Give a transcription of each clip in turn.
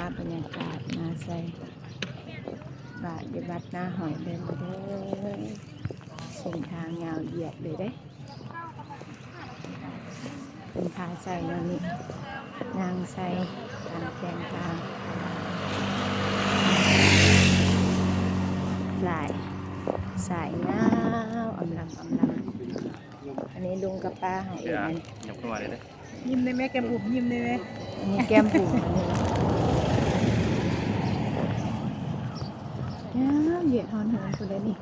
ພາບບັນຍາກາດມາໃສ່ບາດຢູ່ວັດນາຫອຍເດີ ເດີ ເສັ້ນທາງຍາວຢຽດເລີຍເດ້. ເພິ່ນພາໃສ່ແນວນີ້ ນາງໃສ່ຕາມແຄມທາງ ຫຼາຍສາຍຍາວອຳລຳອຳລຳ. ອັນນີ້ລຸງກັບປ້າເຮົາເອງ ຍົກຂຶ້ນມາເລີຍເດ້. ຍິ້ມໄດ້ແມ ແກ້ມບຸ້ມ ຍິ້ມໄດ້ແມ. ອັນນີ້ແກ້ມບຸ້ມ ອັນນີ້ຍາວຢຽດຮອດເຮືອນພຸ້ນເດ້ນີ້.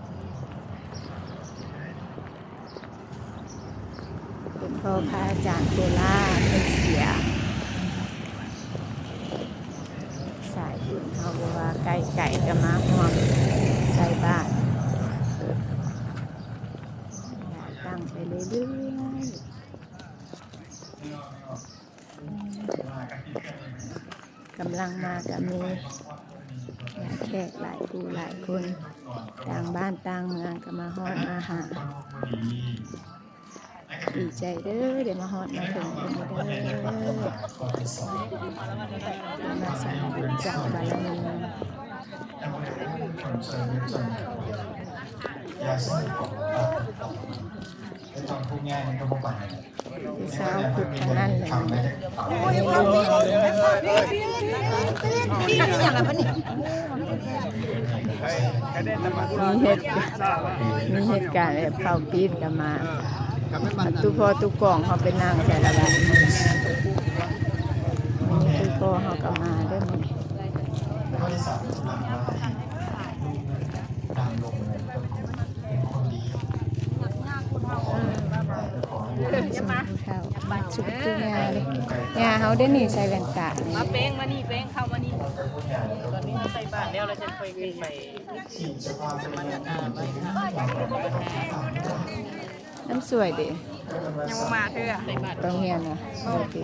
ເປັນພໍ່ພະອາຈານໂຄລາດ ເພິ່ນເສຍ. ສາຍບຸນເຮົາບໍ່ວ່າໃກ້ໄກກໍມາຮ່ວມໃສ່ບາດ ຕັ້ງໄປເລື້ອຍໆ. ກຳລັງມາກໍມີຫຼາຍແຂກຫຼາຍຜູ້ຫຼາຍຄົນ ຕ່າງບ້ານຕ່າງເມືອງກໍມາຮອດມາຫາ. ດີໃຈເດີ ໄດ້ມາຮອດມາເຖິງເພິ່ນເດີ ໄດ້ມາສ້າງບຸນສ້າງບາລະມີ. ຜູ້ສາວພຸດທາງນັ້ນເລີຍ. ມີເຫດ ມີເຫດການແບບເຂົ້າປີນກັນມາ ຕູ້ພໍ່ຕູ້ກອງເຮົາໄປນັ່ງໃສ່ລະບາດ. ມື້ນີ້ຕູ້ພໍ່ເຮົາກໍມາເດີມື້ນີ້. ເພິ່ນເປັນຜູ້ເຖົ້າ ສຸກຄືຍ່າເດ້ ຍ່າເຮົາເດ້ນີ້ ໃສ່ແວ່ນຕາ. ມາແປ້ງ ມານີ້ແປ້ງ ເຂົ້າມານີ້. ຕອນນີ້ໃສ່ບາດແລ້ວ ແລ້ວຈະຄ່ອຍຂຶ້ນໄປ. ນ້ຳສວຍເດ້ ຍັງບໍ່ມາເທື່ອ. ຕ້ອງຮຽນຫວາ? ໂອເຄ.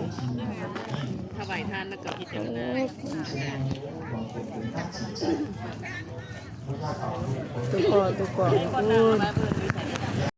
ຖວາຍທານແລ້ວກໍພິຈາລະນາ. ໂອ້ຍ ຕູ້ພໍ່ຕູ້ກອງພຸ້ນ.